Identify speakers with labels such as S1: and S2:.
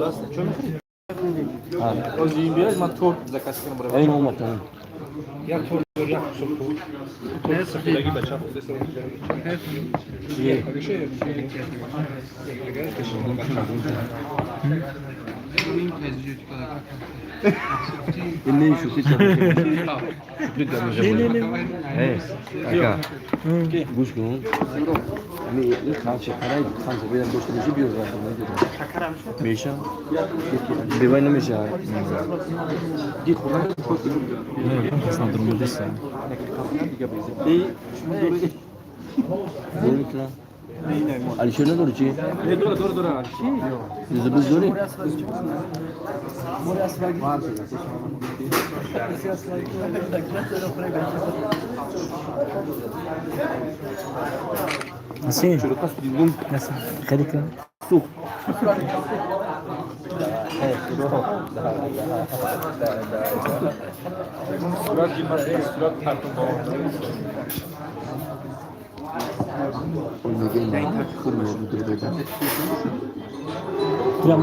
S1: Гуласт, чо мехӯрӣ? Ҳозир ин биёд, ман торт заказ кунам барои.
S2: Ин омад, тамом.
S1: Як торт, як кусок торт. Торт сафедаги бача худеса.
S2: Е. Не, шӯхӣ кардам. Шӯхӣ кардам. Э, ака. Гӯш кун. Ами ин ханча қарай ханча бедам дошта бошӣ, биёр, захар меша. Бевай намеша.
S1: Ди хӯрдан.
S3: Аслан дурмудиса.
S1: И шумо доред?
S2: Дорӣ? Алишер надорӣ чи?
S1: Не, дора, дора, дора. Чи?
S2: Зубиз дорӣ?
S3: Аси.
S2: Чуро қас дидум.
S3: Хеле кун.
S2: Сух.
S1: Сурат гирмас, сурат тартум бо.
S2: Ой, мегӯй, хуб мебуд.
S3: Прямо.